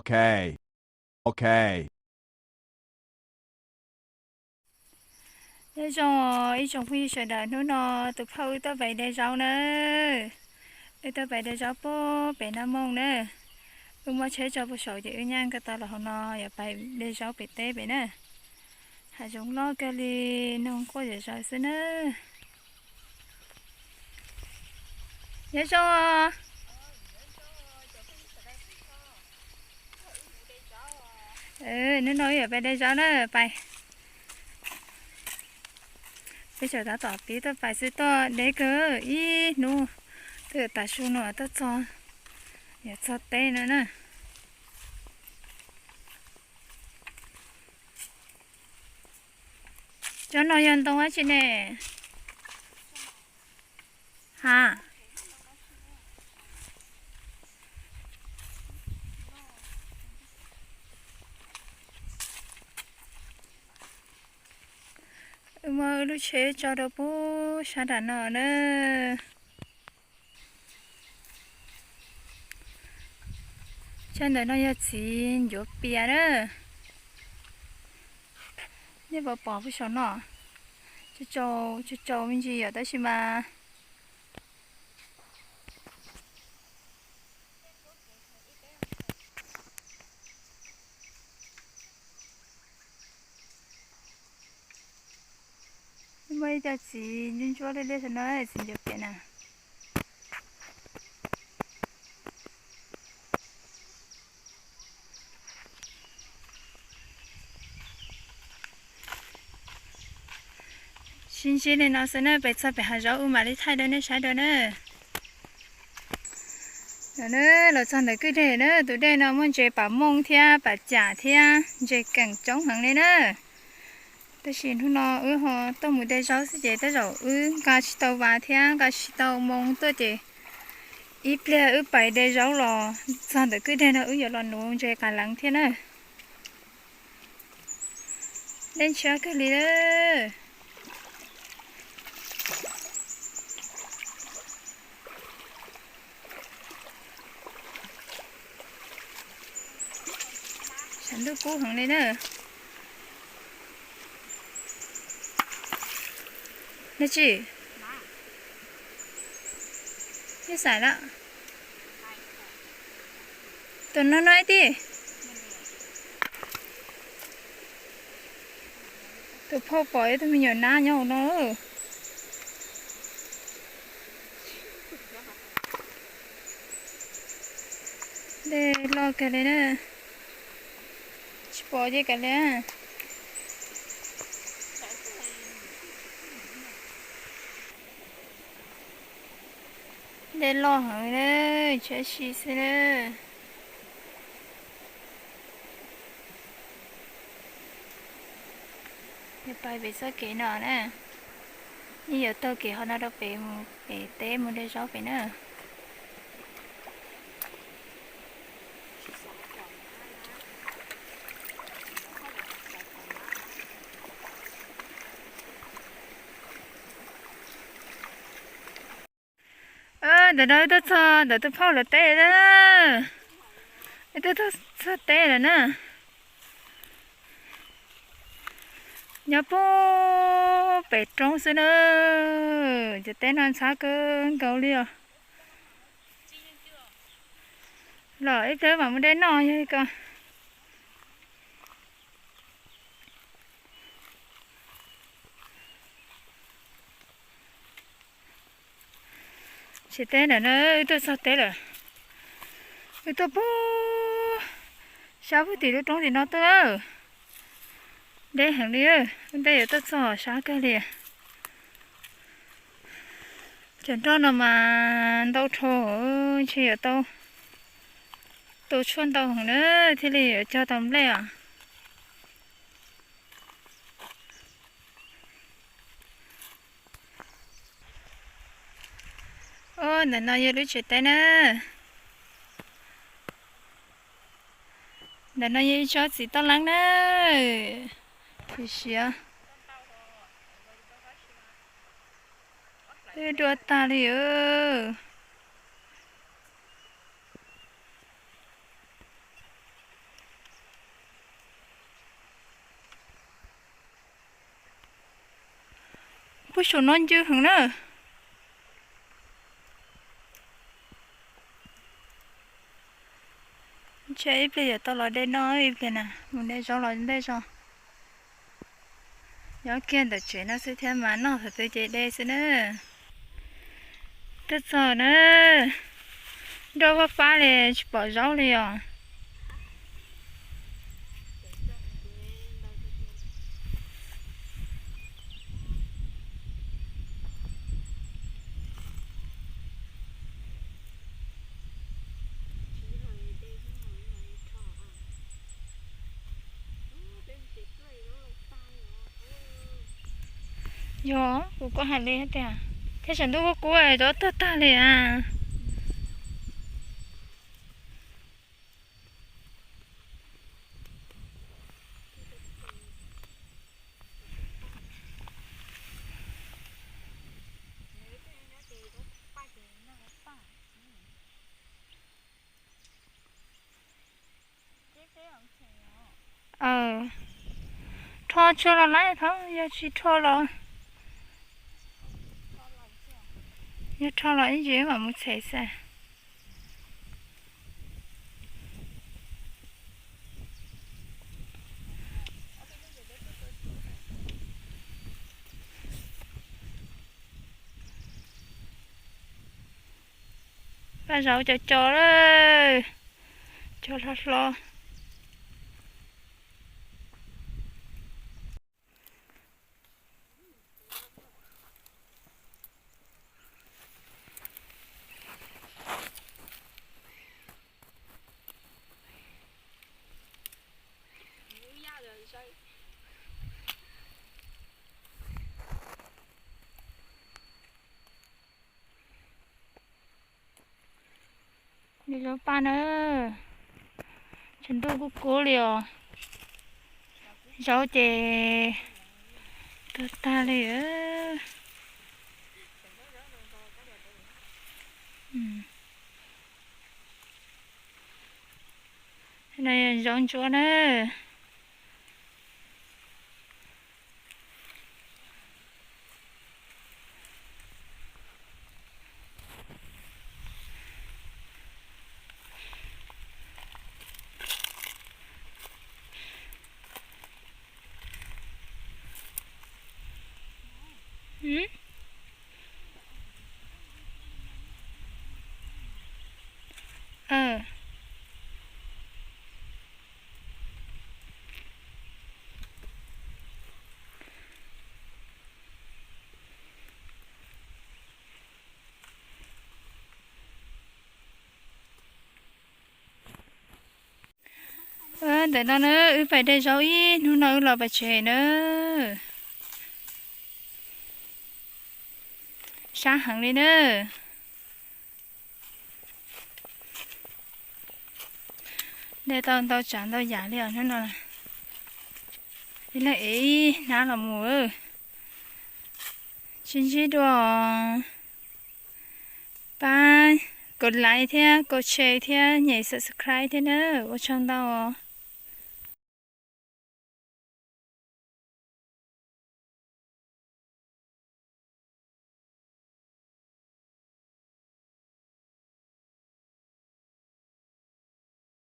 Ok, ok. Nyob zoo ib tsoom phooj ywg sawv daws, hnub no tus phauj wb tuaj pais de zaub na. Wb tuaj pais de zaub puag pem Naj Mooj na. Wb muab tsheb tso puag saud ces wb nyaj nkaus tau los hauv no yuav pais de zaub pem teb pem na. Hav zoov loj kawg li, noog quaj zom zaws xwb na. Nyob zoo. Hnub no wb yuav pais de zaub na, pais. Peb tseem tab tom pib tuaj pais xwb, tuaj deb kawg, ib hnub twb yuav tav su no tuaj txog, yuav txog teb no na. Cov no yog ntoo dab tsi ne? Ha. Wb muab wb lub tsheb tso rau puag sab nram no na. Sab ntawm no yog txiv ncuav pias na. Nej puas pom puag saum no? Tsaus tsaus me ntsis yom, tab sis mas muaj ib co txiv ntsuab ntsuab liab liab saum no, txiv ncuav pias na. Sib ntsib li no xwb na, pem txog pem hav zoov wb mam li thaij rau nej saib dua na. Los txog ntawm kwj deg na, tus dej no muaj ntses pam mooj thiab pam cam thiab ntses keem coob heev li na. Tab sis hnub no wb ho tuaj mus de zaub xwb ces tej zaum wb nqa tsis tau vas thiab nqa tsis tau moo tuaj ces ib pliag wb pais de zaub los txog ntawm kwj deg no wb yuav los nuv ntses qas leev thiab na. Dej ntshiab kawg li lawm. Saum ntuj kub heev li na. Nab tsi? Neb xaim lawm. Tus no no ib tij. Tus phauj pom ib tug me nyuam nab nyob hauv no. Dej loj kawg li na. Tsis pom ces kav liam. Dej loj heev na, tshiab si xwb na. Pais pem txoj kev no na, yeej yuav taug kev qhov no rau pem mus pem teb mus de zaub pem na. Ntawm no wb tuaj txog ntawm tus phauj lawv teb na. Wb tuaj txog teb lawm na. Nyob puag pem roob xwb na. Cov teb no ntxhab kawg nkaus li os. Los ib pliag mam mus de noj yog ko. Tsev teb ntawm no wb tuaj txog teb lawm. Wb tuaj puag sab puag tim lub roob tim no tuaj. Deb heev li, wb ntej yuav tuaj txog sab kawg li. Cov nroj no mas ntau dhau, ntshe yuav tau tu tshuaj ntau heev na thiaj li yuav cog tau nplej os. Ntawm no yog lub tsev teb na. Ntawm no yog ib tsob txiv toj leeb na. Siav siav. Twb dua tag li. Puag saum no ncw heev na. Ntshe ib pliag yuav tau los de noj ib pliag na, mus de zaub los ntej zog. Nyob kiag ntawm tsev no xwb thiab mas noj thaum twg ces de xwb na. Twb txog na, nroj vaj pab li tsis pom zaub li os. Yog, kuv kuj hais li tias, thiab tshav ntuj kuj kub, zaub tuag tag li as. Rho tsuag los lawm thaum yog tsis rho los, yog rho los ib ntsis mam mus txhem xwb. Paj zaub cov cov lawm, cov hlo hlo. Li zaub paj na, tshav ntuj kuj kub li os. Zaub ces tuag tag li. Zaub ntsuab na. Ntawm no na, wb pais de zaub ib hnub no wb los pais tsev na. Sab heev li na. De tau ntau tsav ntau yam li os hnub no. Ib leeg ev ib hnab los mus. Sib ntsib dua, pab kaum like thiab kaum share thiab nyem subscribe thiab na, ua tsaug ntau.